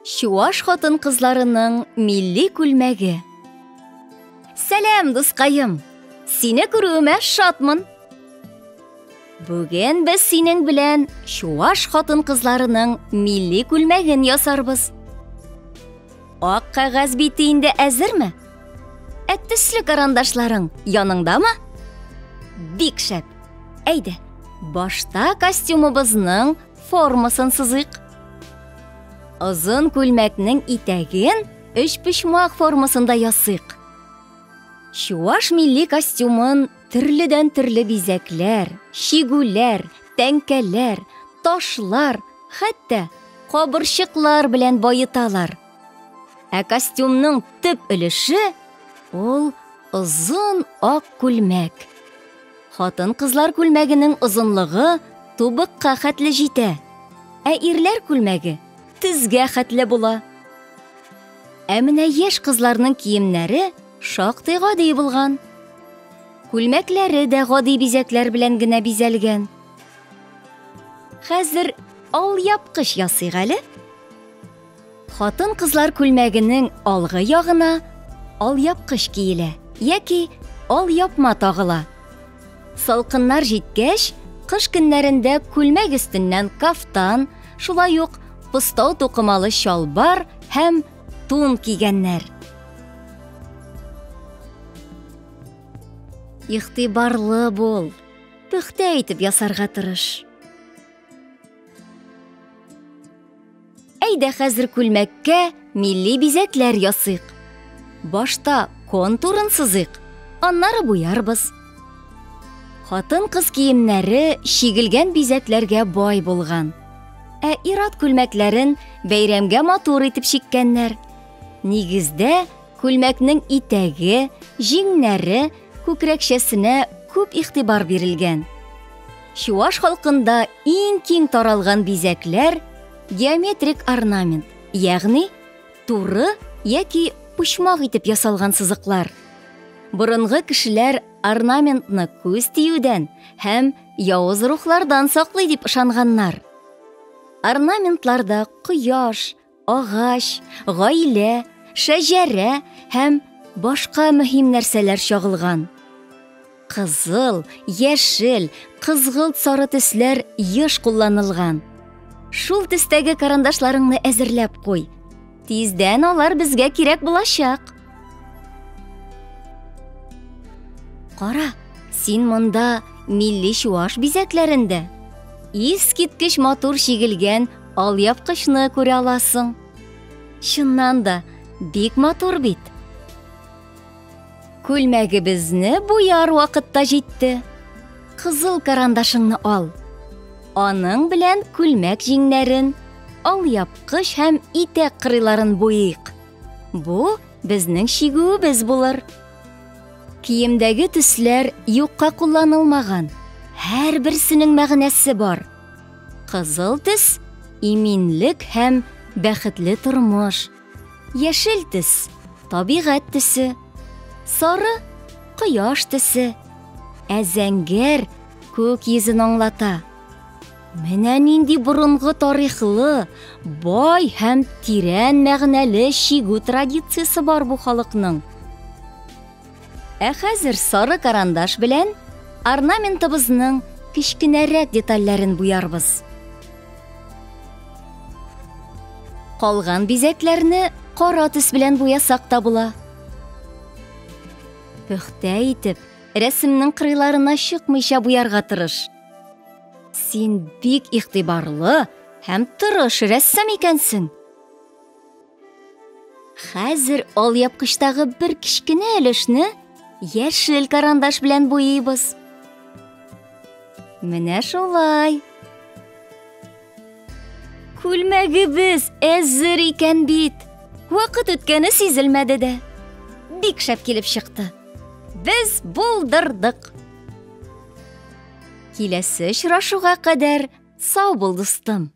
Чуаш хатын-кызларының милли күлмәге. Сәлам, дускаем! Сине күрүемә шатмын. Бүген без синең белән чуаш хатын-кызларының милли күлмәген ясарбыз. Ак кәгазь бите инде әзерме? Ә төсле карандашларың яныңдамы? Бик шәп. Әйдә, башта костюмыбызның формасын сызыйк. Озын күлмәкнең итәген өчпочмак формасында ясыйк. Чуаш милли костюмын төрледән төрле бизәкләр, чигүләр, тәңкәләр, ташлар, хәтта кабырчыклар белән баеталар. Ә костюмның төп өлеше ул озын ак күлмәк. Хатын-кызлар күлмәгенең озынлыгы тубыкка хәтле җитә, ә ирләр күлмәге тезгә хәтле була. Ә менә яшь кызларның киемнәре шактый гади булган. Күлмәкләре дә гади бизәкләр белән генә бизәлгән. Хәзер алъяпкыч ясыйк әле. Хатын-кызлар күлмәгенең алгы ягына алъяпкыч киелә яки алъяпма тагыла. Салкыннар җиткәч, кыш көннәрендә күлмәк өстеннән кафтан, шулай ук постау тукымалы чалбар һәм тун кигәннәр. Игътибарлы бул, пөхтә итеп ясарга тырыш. Әйдә хәзер күлмәккә милли бизәкләр ясыйк. Башта контурын сызыйк, аннары буярбыз. Хатын-кыз киемнәре чигелгән бизәкләргә бай булган. Ә ир-ат күлмәкләрен бәйрәмгә матур итеп чиккәннәр. Нигездә күлмәкнең итәге, җиңнәре, күкрәкчәсенә күп игътибар бирелгән. Чуаш халкында иң киң таралган бизәкләр геометрик орнамент, ягъни туры яки почмак итеп ясалган сызыклар. Борынгы кешеләр орнаментны күз тиюдән һәм явыз рухлардан саклый дип ышанганнар. Орнаментларда кояш, агач, гаилә, шәҗәрә һәм башка мөһим нәрсәләр чагылган. Кызыл, яшел, кызгылт сары төсләр еш кулланылган. Шул төстәге карандашларыңны әзерләп куй. Тиздән алар безгә кирәк булачак. Кара, син монда милли чуаш бизәкләрендә искиткеч матур чигелгән алъяпкычны күрә аласың. Чыннан да, бик матур бит. Күлмәгебезне буяр вакыт та җитте. Кызыл карандашыңны ал. Аның белән күлмәк җиңнәрен, алъяпкыч һәм итәк кырыйларын буйыйк. Бу безнең чигүебез булыр. Киемдәге төсләр юкка кулланылмаган. Һәрберсенең мәгънәсе бар. Кызыл төс иминлек һәм бәхетле тормыш. Яшел төс табигать төсе. Сары кояш төсе. Ә зәңгәр күк йөзен аңлата. Менә нинди борынгы тарихлы, бай һәм тирән мәгънәле чигү традициясе бар бу халыкның. Ә хәзер сары карандаш белән орнаментыбызның кечкенәрәк детальләрен буярбыз. Калган бизәкләрне кара төс белән буясак та була. Пөхтә итеп, рәсемнең кырыйларына чыкмыйча буярга тырыш. Син бик игътибарлы һәм тырыш рәссам икәнсең. Хәзер алъяпкычтагы бер кечкенә өлешне яшел карандаш белән буйыйбыз. Менә шулай. Күлмәгебез әзер икән бит. Вакыт үткәне сизелмәде дә. Бик шәп килеп чыкты. Без булдырдык. Киләсе очрашуга кадәр сау бул, дустым.